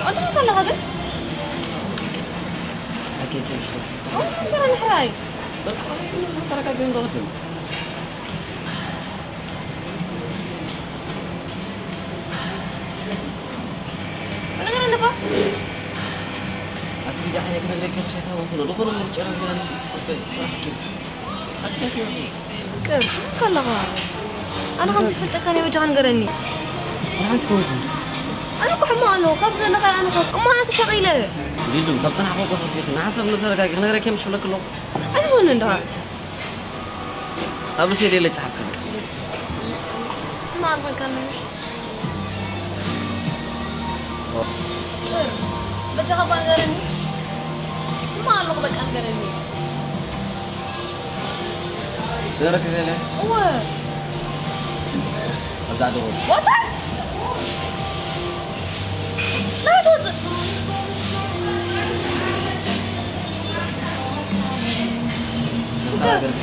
ኣንተ ከለኻ ግን? ኣኬ ኬሽ። ኣንተ ከለኻ ሕራይ። በቃ፣ ተረጋጊ፣ እንደው ትም። ነገር ኣለባ? ኣቲ ቢዳ፣ ኣነ ክነግረኪ ምሳይ ታወኩ ነው። ዝኾነ ምርጫ ነው፣ ግን ኣንቲ ፍቅር ከለኻ ኣነ ከም ዝፈልጠካ ናይ በጃኻ ንገረኒ። ሓንቲ ኮንኩ። ኣነ እኮ ሕማቕ ኣለኹ። ካብ ዘለኻ ኣነ ኮ-፣ እሞ ኣነ ተሸቒለ። ሊዱ፣ ካብ ጽናሕ ኮ ኮ ፊት ንሓሳብ ንተረጋጊ ክነግረኪ ምሽ ብለክ ኣለኹ። ኣይትኾነ እንድኻ። ኣብ ርእሲ ደለ ጽሓፍን። እና ኣልኮልካ ምሽ በጃኻ እባ ንገረኒ። እማ ኣለኹ በቃ ንገረኒ። ንገረክ ደለ? እወ። ኣብዛ ዶ? ወታ? ናይ ትወፅእ? እንታይ ኣለኻ?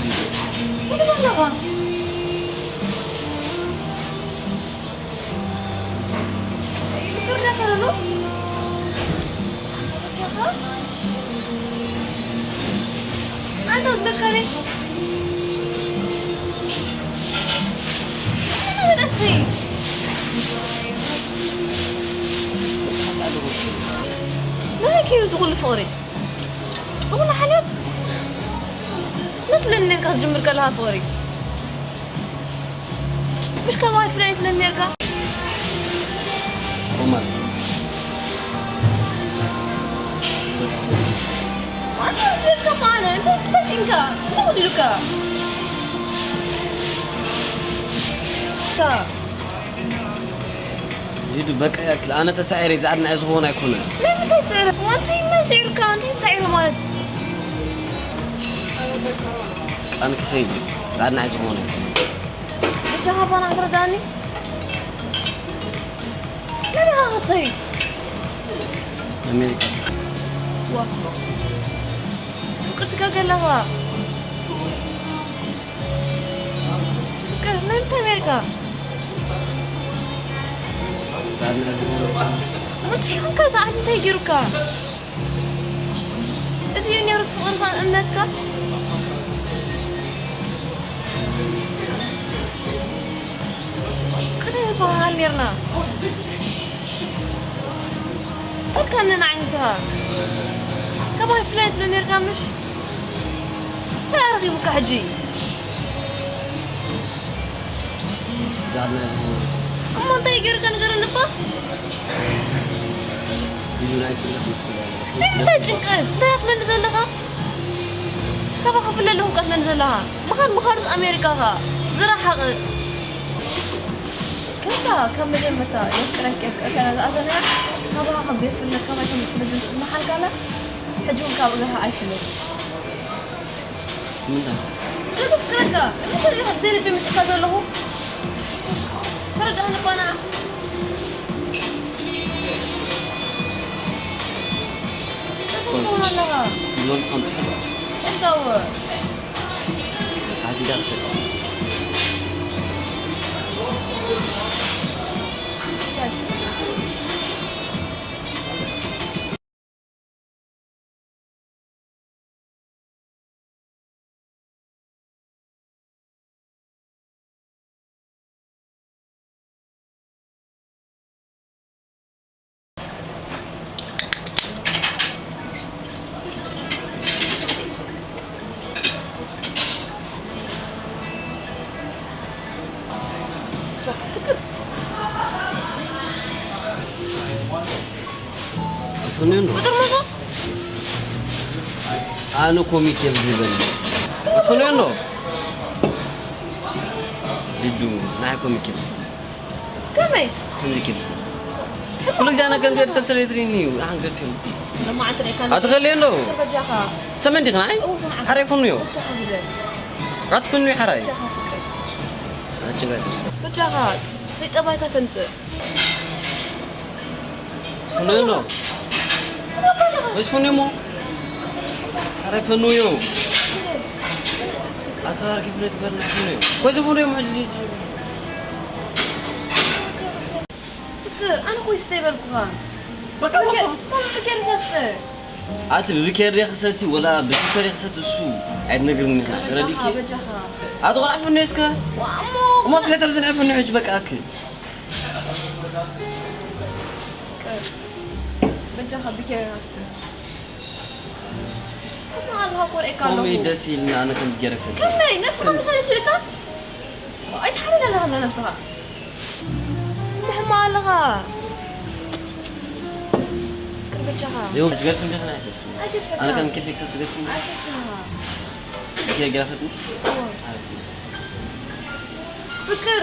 ናይ ከይሩ ዝኹሉ ፍቕሪ፣ ዝኹሉ ሓልዮት፣ ነቲ ለንደንካ ክትጅምር ከለኻ ፍቕሪ። مش كواي فلان فلان ميركا. ومال. وأنت ميركا معنا، أنت بس إنكا، أنت ودي لكا. تا. يدو بك أكل، أنا تسعيري زعلنا عزغونا يكون. لا، أنت سعرك، وأنت ما سعرك، أنت سعر مالك. أنا كثير، زعلنا عزغونا. ብጃኻ ባና ክትረዳኒ? ናበይ ኢኻ ክትኸይድ? ኣሜሪካ። ዋ። ፍቅርቲ ከ ገለኻ? ፍቅር፣ ናይ ምንታይ ኣሜሪካ? እንታይ ኾንካ? ሰዓት እንታይ ገይሩካ? እዚ እዩ ነይሩ እቲ ፍቕርካ፣ እምነትካ? ቅድሚ ንበሃሃል ነይርና። ተልካኒ ንዓይ ንስኻ። ካባይ ፍለየት ዶ ነይርካ ምሽ? እንታይ ኣረኺቡካ ሕጂ? እሞ እንታይ ገይርካ ንገረኒ እባ? ናይ ምንታይ ጭንቀት? እንታይ ትብለኒ ዘለኻ? ካባኻ ክፍለ ኣለኹ እካ ትብለኒ ዘለኻ? ምኻድ ምኻዱስ ኣሜሪካ ኸኣ ዝረሓቐ። ከምታ ካብ መጀመርታ የፍቅረኪ የፍቅረኪ ኣላ ዝኣተናያ፣ ካባኻ ከም ዘይፍለ፣ ካባይ ከም ዝፍለ ዝመሓልካላ፣ ሕጂ እውን ካብ እግርኻ ኣይፍለን። ምንታይ? ዘፍቅረካ፣ ንምንታይ ኢኻ ብዘይ ልቢ ምጽእካ ዘለኹ? ተረዳእኒ እባ ንዓ። እንታይ ትኸውን ኣለኻ? ዝመልክዖም ጽሑፍ። እንታይ እወ? ኣዲዳስ። ትፍንዮ እንዶ? ብጥርሙዙ? ኣነ ኮሚቴ ዝብል። ትፍንዮ እንዶ? ሊዱ፣ ናይ ኮሚቴ ዝብል። ከመይ? ኮሚቴ ዝብል። ኩሉ ግዜ ኣነ ከም ገይር ሰልሰለት ሪኒ እዩ፣ ኣን ገፊ። ኣትኸልየ እንዶ። ሰመን ዲኽና ኣይ? ሓራይ ፍኑዮ። ኣትፍኑይ ሓራይ። ኣጭንጋይ ትብሰ። በጃኻ፣ ከይጠባይካ ተምጽእ። ፍኑዮ እንዶ። ወይስ ፍኑዮ እሞ? ሓራይ ፍኑዮ። ኣሰባር ኪፍነ ትበልና ፍኑዮ። ወይስ ፍኑዮ እሞ ሕጂ? ፍቅር፣ ኣነ እኮ ይስተ ይበልኩኻ። በቃ፣ በቃ። ኣቲ ብብኬር ዲኻ ክሰቲ ወላ ብሽሾ ዲኻ ክሰቲ እሱ ኣይትነግርኒ ኢኻ። ተረዲእኪ? በጃኻ። ኣቲ ቆልዓ ፍኖ እስከ። ዋሞ። እሞ ስለ ተብዝን ፍኖ ሕጂ በቃ ኣክ። ፍቅር፣ በጃኻ ብኬር ዲኻ ክሰቲ። እሞ ኣልሃ ኮርኤካ ቶሚ ኣለኹ። ደስ ኢልና ኣነ ከምዚ ገይረ ክሰቲ። ከመይ ነብስኻ ከምዚ ምሳሌ ስልካ? ኣይትሓልል ኣለኻ ነብስኻ። እሞ ሕማቕ ኣለኻ። ቅርበቻኻ። ይኸው ትገርፍን ዲኽን ኣይትገርፍን? ኣይገርፈካ። ኣነ ከም ኬፍ ክሰቲ ትገርፍን? ኣይፈትኻ። ኬፍ ገይራ ሰቲ? እዎ። ፍቅር።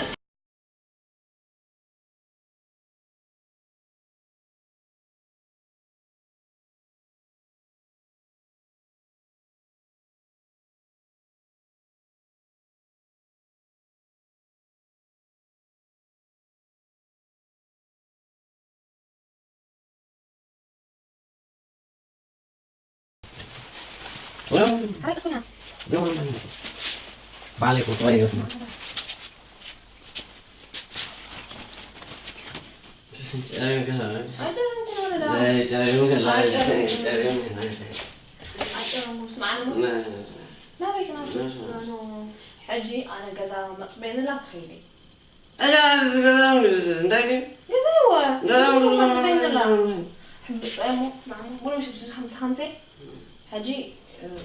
ባሌ ቁጥራ ይገጥማ። ሕጂ ኣነ ገዛ መፅበየንላ ክኸይደ። ጠጃ ዝገዛ እንታይ ድዩ? ገዛ ይወ። ገዛ መፅበየንላ። ሕብጥ እሞ ስማዕ፣ ቡን ምሽ ብስል ሓምሳ ሓምሳ። ሕጂ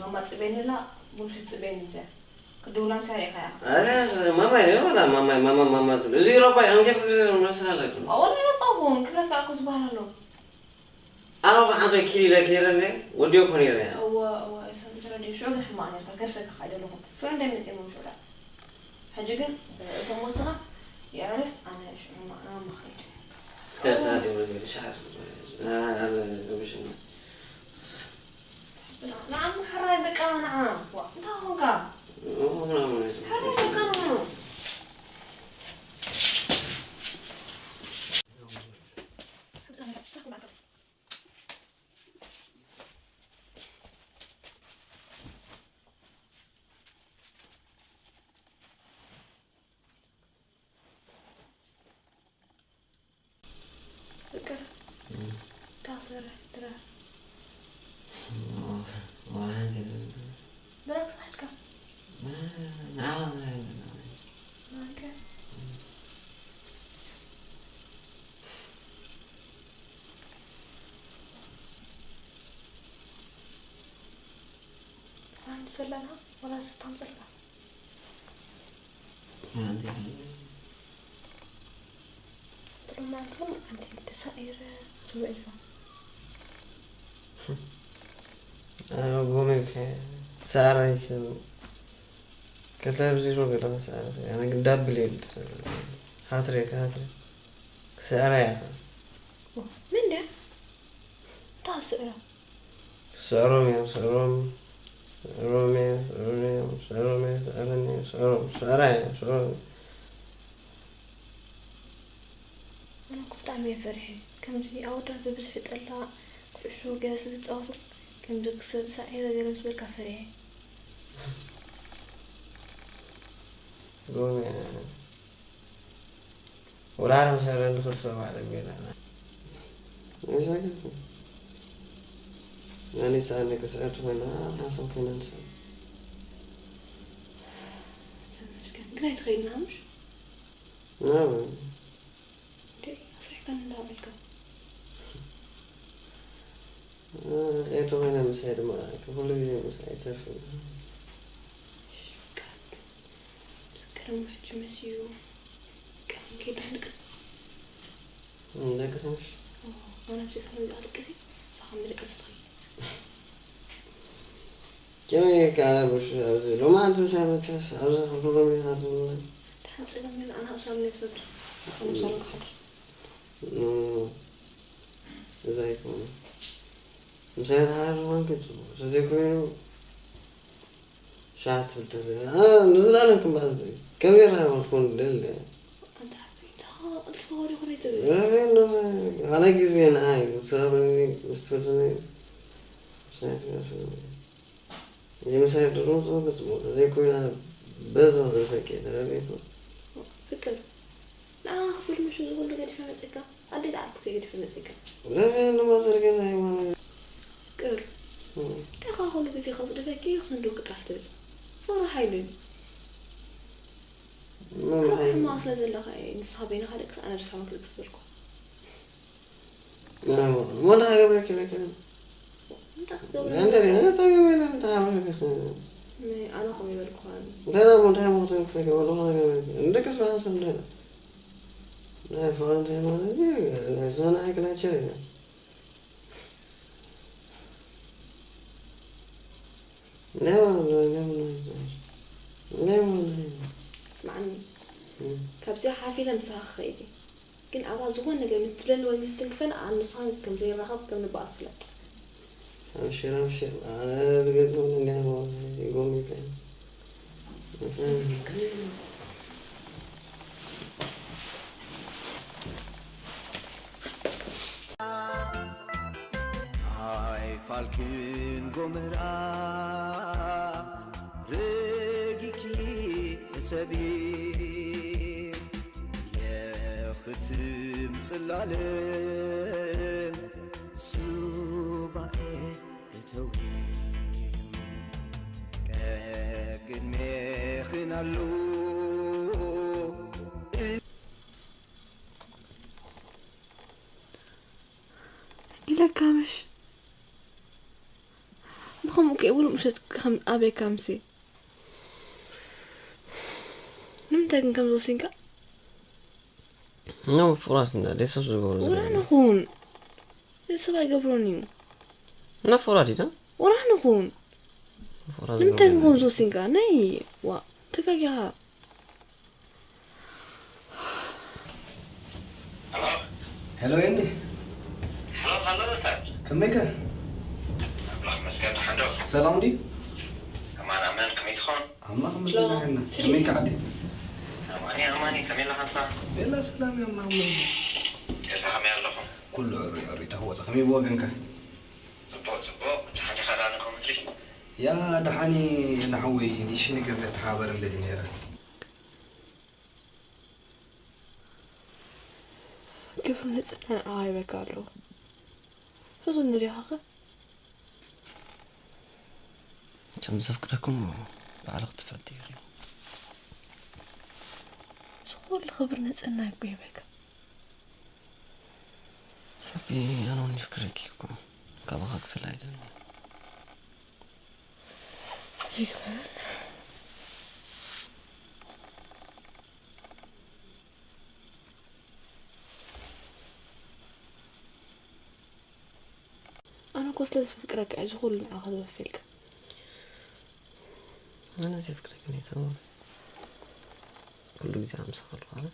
ማማ ፅበየንላ፣ ቡን ምሽ ፅበየን እንተ። ክድውላ ምሳሌ ኢኻ ኢኻ። ኣዛስ ማማይ ነው፣ ወላ ማማይ፣ ማማ፣ ማማ ዝብል። እዚ ኤውሮጳ እዮም፣ ከፍ መስላለኩም። ኣዎ፣ ናይ ኤውሮጳ ኹን፣ ክብረት ከዓ እኮ ዝበሃል ኣሎ። ኣነ ብሓንቶ ኪድ ኢለ ከይረ እንደ፣ ወዲዮ እኮ ነይረ እያ። እወ፣ እወ፣ እሰም ተረዲኡ። ሽዑ ግን ሕማቕ ነርካ፣ ገርፈካ ከኣ ኣይደለኹን። ሽዑ እንታይ መጺኦም ሽዑ ደኣ? ሕጂ ግን፣ እቶም ወስኻ የዕርፍ፣ ኣነ ሽዑ ማ-፣ ናብ ማኸይድ። ትከታተል ወዚ ሻዕር። አ-፣ አ-፣ ንዓ እሞ ሕራይ በቃ ንዓ። ዋ፣ እንታይ ኾንካ? ምናምን ሕራይ በቃ ንዓ። ፍቅር፣ እም። ታሰረ ድራር። ኦ፣ ኦ፣ ሓንቲ ድራር። ድራር ክሳሕልካ። ና-፣ ና-፣ ና-፣ ና-፣ ና-፣ ኦኬ። እም። ሓንቲ ሰላና ወላ ስታም ጸላ። ሓንቲ ሎማዓንቲ ሎማዓንቲ ተሳኢረ ዝውዕል። ኣነ ጎመይ ከ ሳራይ ከ ክልተ ብዜሮ ገለ ከሳዕረ። ኣነ ግን ዳብል እየ ዝሰርሕ። ሃትሪክ፣ ሃትሪክ። ክስዕራ እያ ከ። ኦ፣ መን ድያ? እታ ክስዕራ? ስዕሮም እዮም፣ ስዕሮም። ስዕሮም እየ፣ ስዕሮም እዮም፣ ስዕሮም እየ፣ ስዕረኒ እዮም፣ ስዕሮም። ስዕራ እዮም፣ ስዕሮም እዮም። ኣነ እኮ ብጣዕሚ እየ ፈሪሐ። ከምዚ ኣወዳት ብብዝሒ ጠላ፣ ኩዕሾ ገለ ስለ ዝጻወቱ፣ ከምዚ ክሰ-፣ ሳዒረ ገለ ምስ በልካ ፈሪሐ። ሎሚ ወራር ክሰርሕ ንኽእል ሰብ ኣዕለብ ጌርና። ኣይዛገርኩ። ኣነ ሰኣን ደቂ ሰኣቱ ኮይና ሓሳብ ኮይና ንሰብ። ተመስገን። ግን ኣይትኸይድና ምሽ? ናበይ? እንዴ፣ ኣፍሪካን እንዳበልካ። እ፣ ኤርትራ ኮይና ምሳይ ድማ ኩሉ ግዜ ምሳይ ኣይተርፍን። እሺ፣ በቃ። ቀደም ሕጂ መሲዩ። ቀደም ከይዱ ንቅስ። እ፣ ደቂ ሰምሽ? ኦ፣ ኣነ ብዘይ ሰላም ዝኣልቅሲ፣ ንስኻ ምልቅስ ትኽእል። ከመይ ከኣ ነብሽ ኣብዚ ሎማዓንቲ ምሳይ መጺኻስ ኣብዚ ክብሮም ኢኻ ትብለኒ? ደሓን ጸገም የለን፣ ኣነ ኣብ ሳሎን እየ ዝፈቱ። ኣብ ሳሎን ክሓድር። ኖ፣ እዛ ኣይኮነን። ምሳይ ተሓሓዝ ምዃንኪ ጽቡቕ። ተዘይኮይኑ ሻዕ ትብል ትኽእል። ኣነ ንዘለኣለም ክም በኣስ ከመይ ራኸብ ክኾን ደሊ። ኣንታ ሓብተይ፣ ደኻ ቅልጥፍ ወዲኹ ዶ ትብል? ራኸብ ካልኣይ ግዜ ንዓይ ምስ ረኸበኒ፣ ምስ ትፈልጠኒ፣ ምሳይ ትመስለኒ። እዚ ምሳይ ድሮ ጽቡቕ ጽቡቕ። ተዘይኮይኑ ኣነ በዛ ዝርፈቂ ተረዲእኩ። ፍቅር፣ ንዓኻ ክብል ምሽ እዚ ኩሉ ገዲፈ መጺእካ? ኣደይ ዝዓርኩ ከይገድፈ መጺእካ? ራኸብ ንማዘር ገዛ ይማን። ቅር። እም። እንታይ ከ ኩሉ ግዜ ከጽድፈኪ ክስንድወኪ ጥራሕ ትብል? ፍቕሪ ሓይሉ እዩ። መን ኣነ ሓይሉ? ሕማቕ ስለ ዘለኻ እየ ንስኻ በይንኻ ለቅስ ኣነ ብስኻ ክልቅስ በልኩ። ናይ ሞ-፣ ሞላ ሃገር በኪ ለኪ። እንታይ ክትገብር? እንደ ሪያ ነፃ ገበለ እንታይ ሃገር በኪ። ናይ ኣነ ከምኡ ይበልኩኻ። እንታይ ሞ እንታይ ሞ እንታይ ክፈገ ወላ ሃገር በኪ። እንደ ቅስ በሓሰብ እንታይ? ናይ ፍቕሪ እንታይ ማለት እዩ? ናይ ዘመን ኣይክላቸር እዩ። ስምዓኒ፣ እም። ካብዚ ሓፊረ ምሳኻ ክኸይድ እየ። ግን ኣብኣ ዝኾነ ነገር ምስ ትብለኒ ወይ ምስ ትንክፈኒ፣ ኣነ ንስኻን ከም ዘይራኸብ ከም ንበኣስ ፍለጥ። ኣብሽር፣ ኣብሽር። ኣነ ዝገጥመኒ እንዲያ ሞ ይጎም ይከኣል። ኣይፋልክን ጎመራ ረጊኪ ሕሰቢ የኽትም ጽላለ ሱባኤ እተዊ ቀቅድሜኽን ኣሎ። ኢለካ ምሽ ብኸምኡ ከይብሉ ምሸት ከም ኣበይ ካምሲ ንምንታይ ግን ከም ዝወሲንካ? እና ፍራት እንዳ ደይ ሰብ ዝገብሩ ወላ ዘለና። ንኹን ደይ ሰብ ኣይገብሮን እዩ። እና ፍራት ኢና ወላ ንኹን ፍራት ንምንታይ ዝገብሩ ግን ከም ዘለና። ዝወሲንካ? ናይ ዋ ተጋጊኻ። ሄሎ። ሄሎ፣ የኒ። ሄሎ፣ ሄሎ፣ ኡስታዝ። ከመይከ? ኣምላኽ ይመስገን፣ ደሓን ዶ? ሰላም ድዩ? ኣማን፣ ኣማን፣ ከመይ ትኾን? ኣምላኽ ይመስገን፣ ሄሎ። ደሓን ኢና። ትሪ። ከመይከ ዓዲ? ኣማን እየ፣ ኣማን እየ፣ ከመይ ኣለኻ ንስኻ? የላ፣ ሰላም እየ፣ ኣምላኽ ይመስገን። ገዛ ከመይ ኣለኹም? ኩሉ ዕሩይ፣ ዕሩይ፣ ታህወፀ። ከመይ ብወገንከ? ጽቡቕ፣ ጽቡቕ። ደሓን ዲኻ ደኣ ንከምትሪ? ያ፣ ደሓን እየ፣ ደሓን ወይ፣ ንእሽተይ ነገር ከተሓባበረን ደልየ ነይረ። ክብሪ ንጽህና ንዓኻ ይበካ ኣለኹ። ሕዞኒ ዲኻኸ? ከም ዘፍቅረኩም ባዕልኺ ትፈልጢ ኢኺ። እዚ ኩሉ ክብሪ ንጽህና እኮ ይበካ። ሓቢ፣ ኣነ እውን የፍቅረኪ እኮ። ካባኻ ክፍለ ኣይደልን። ይግበረልና። ኣነ እኮ ስለ ዘፍቅረካ እዩ እዚ ኩሉ ንዓኻ ዝወፍየልካ። ኣነ ዘፍቅረኪ ነይተው ኩሉ ግዜ ኣምሳኻ ኣለኹ ኣነ።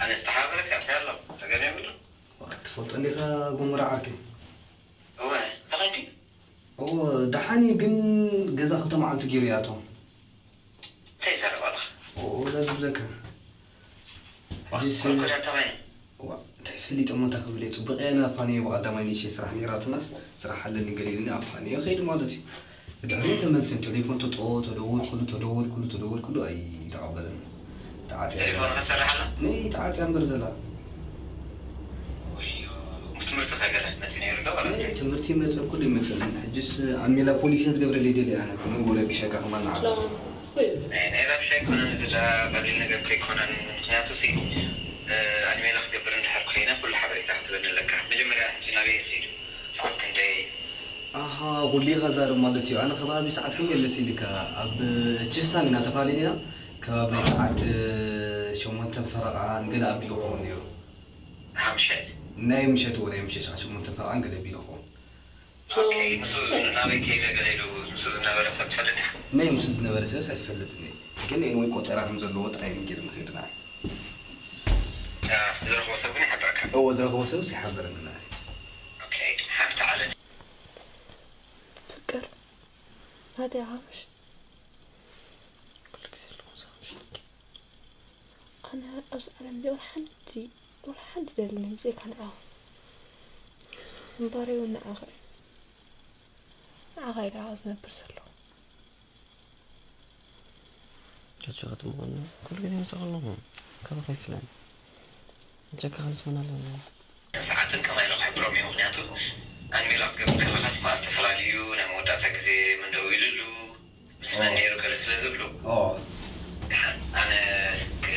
ኣነ ዝተሓባበረካ እንታይ ኣሎ? ጸገም የብሉን። ትፈልጦ እንዲኻ ጎመራ ዓርከይ። እወ፣ እንታይ ኾንኪ? እወ፣ ደሓን እዩ፣ ግን ገዛ ክልተ መዓልቲ ገይሩ ይኣትዎ። እንታይ ይዛረብ ኣለኻ? እወ፣ እዛ ዝብለካ። ዋ፣ ሕጂስ፣ ኮልኮል እንታይ ኾይኑ? ዋ፣ እንታይ ፈሊጠ እሞ እንታይ ክብል እየ? ጽቡቕ እየ፣ ኣፋንየ ብቐዳማይ ንእሽተይ ስራሕ ነይራትናስ፣ ስራሕ ኣለኒ ገለ ኢሉኒ ኣፋንየ ይኸይድ ማለት እዩ። ብድሕሪኡ ተመልሰ ቴሌፎን ተጠ-፣ ተደወልኩሉ፣ ተደወልኩሉ፣ ተደወልኩሉ፣ ኣይተቐበለንን። ተዓጽያ ቴሌፎን ዘላ። ከሰርሕ ኣላ? ነይ ተዓጽያ እምበር ዘላ። ወዮ፣ ትምህርቲ ከገለ መጺ ነይሩ ዶ ወላ ነይ እንታይ? ትምህርቲ ይመጽእ፣ ኩሉ ይመጽእኒ። ሕጅስ ኣሜላ ፖሊሲ ክትገብረለይ ደልየ ኣነ፣ ብመንጎ ረቢሸካ ከማን ንዓኻ። ሎ፣ ኩሉ። ናይ፣ ናይ ረብሻ ኣይኮነን፣ እዚ ደኣ ቀሊል ነገር እኮ ኣይኮነን። ምኽንያቱ ሲ፣ እ፣ ኣሜላ ክገብር እንድሕር ኮይነ፣ ኩሉ ሓበሬታ ክትበኒ ኣለካ። መጀመርያ ሕጂ ናበይ ይኸይዱ? ሰዓት ክንደይ? ኣሃ፣ ኩሉ ኢኻ ዛረብ ማለት እዩ። ኣነ ከባቢ ሰዓት ክንደይ መሲልካ? ኣብ ችስታን ኢና ተፋሊና። ከባቢ ናይ ሰዓት ሸሞንተ ፈረቓ ገለ ኣቢሉ ክኸውን ነይሩ። ኣሃ፣ ምሸት? ናይ ምሸት፣ እዎ፣ ናይ ምሸት ሰዓት ሸሞንተ ፈረቓ ገለ ኣቢሉ ክኸውን። ኦኬ፣ ምስኡ ዝ-፣ ናበይ ከይደ ገለ ኢሉ ምስኡ ዝነበረ ሰብ ትፈልጥ ኢኻ? ናይ ምስኡ ዝነበረ ሰብስ ኣይፈልጥን እየ። ግን ኤንወይ ቆጸራ ከም ዘለዎ ጥራይ ነጊርኒ ከይዱ ንዓይ። ዝረኽቦ ሰብ ግን ይሓብረካ። እዎ፣ ዝረኽቦ ሰብስ ይሓብረኒ። ኦኬ፣ ሓንቲ ዓለት። ፍቅር፣ ናተይ ዓምሽ። ኩሉ ግዜ ኣለኹ፣ ሳምሽልኪ። ኣነ ኣብዚ ዓለም እዚ ወላ ሓንቲ፣ ወላ ሓንቲ ደልኒ ብዘይካ ንዓኺ። እምበረይ እውን ንዓኺ እዩ። ንዓኻ ኢለ እየ ዝነብር ዘለኹ። ኣጆኻ ትምኾኑ፣ ኩሉ ግዜ ምሳኺ ኣለኹ። ካባኺ ኣይፍለን። ኣጆካ ክንስምና ኣለና። ሰዓትን ከማይ ኢሎም ክሕብሮም እዩ። ምኽንያቱ ኣንሜላ ክትገብር ከለኻስ መኣ ዝተፈላለዩ ናይ መወዳእታ ግዜ መን ደው ኢሉሉ፣ ምስ መን ኦ። ነይሩ ገለ ስለ ዝብሉ። ኦ። ደሓን ኣነ ክ-፣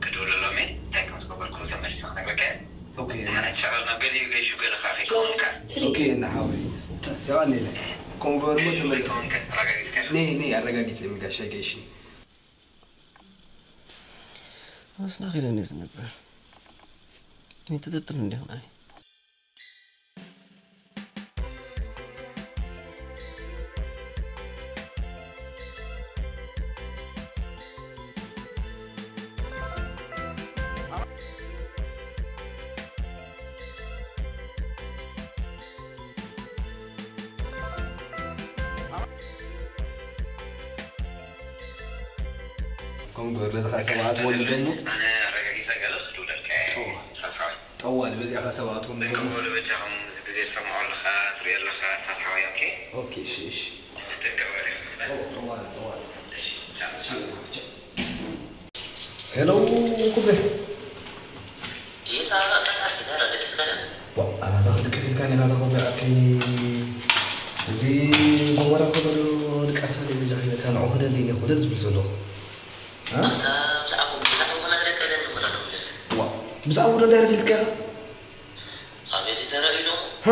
ክድውለሎም እየ። እንታይ ከም ዝገበርኩ ተመሊሰ ክነግረካ እየ። ኦኬ። ደሓን ኣይትሸቐል፣ ናብ ገሊኡ ገይሹ ገለ ከኣ ከይከውንካ። ትሪ። ኦኬ፣ እና ሓወይ። ተ-፣ የቐንየለይ። ከምኡ ገበርሞ ገይሹ ተመሊሰ። ከይከውንካ ኣረጋጊጽካ ኢኻ። ነይ፣ ነይ፣ ኣረጋጊጸ፣ ጋሻይ ገይሽኒ። ኣነስ ናኺ ኢለ እንድየ ዝነብር። ሚጥጥጥል እንዲኹ ንዓይ። ከምኡ ግበር፣ በዚ ኸዓ ሰብኣት ወሊዶሞ። ኣነ ኣረጋጊጸ ገለ ክድውለልካ እየ። ጠዋ-፣ ሳስሓዊ። ጠዋሊ፣ በዚኣ ኸዓ ሰብኣት ወሊዶሞ። ደቂ በሉ በጃኹም፣ እዚ ግዜ ትሰምዖ ኣለኻ፣ ትሪኦ ኣለኻ፣ ሳስሓዊ፣ ኦኬ? ኦኬ፣ እሺ፣ እሺ። ትጥቀበል ኢኻ። ጠዋ-፣ ጠዋሊ፣ ጠዋሊ። እሺ፣ ቻው። እሺ፣ ቻው። ሄሎ፣ ኩቤ። ጌታ፣ ጌታ፣ ጌታ፣ ደቂስካ ዲኻ? ዋ፣ ኣታ ክድቅስ ኢልካ ዲኻ፣ ኣታ ኩቤ፣ ኣኪ። እዚ ጎመራ እኮ ዘሎ ድቃስ ኣለ፣ በጃ ኺደካ፣ ንዑ ክደሊ፣ እኔ ክደል ዝብል ዘለኹ። እ? ኣታ፣ ብዛዕባ፣ ብዛዕባ ክነግረካ ኢለ እምበር ኣይደውለልኩን። ዋ፣ ብዛዕባ እንታይ ኢልካ ኢኻ? ኣብ ኤዲተር ኢሎም። ሃ?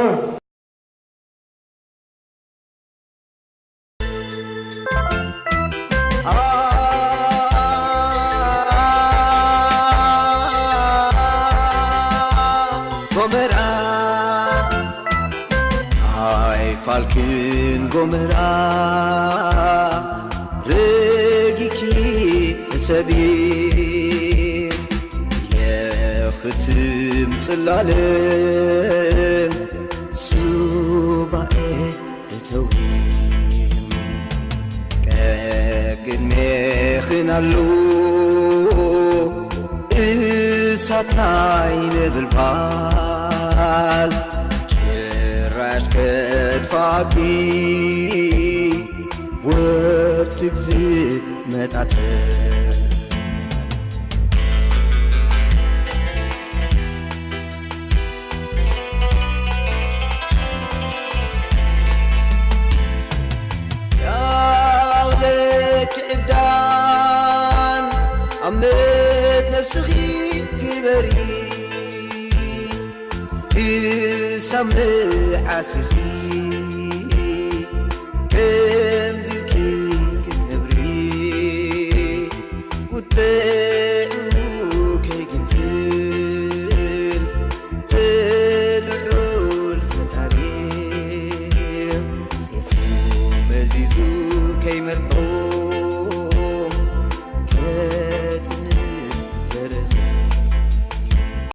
ጎመራ ኣይፋልክን ጎመራ ረጊኪ ሕሰቢ የኽትም ጽላለም ሱባኤ እተዊ ቀቅድሜኽን ኣሎ እሳት ናይ ነበልባል ጭራሽ ከጥፋኪ ወርትግ ዝመጣጠር ያውለኪ ዕብዳን ኣመት ነብስኺ ግበሪ ክሳብ መዓስኺ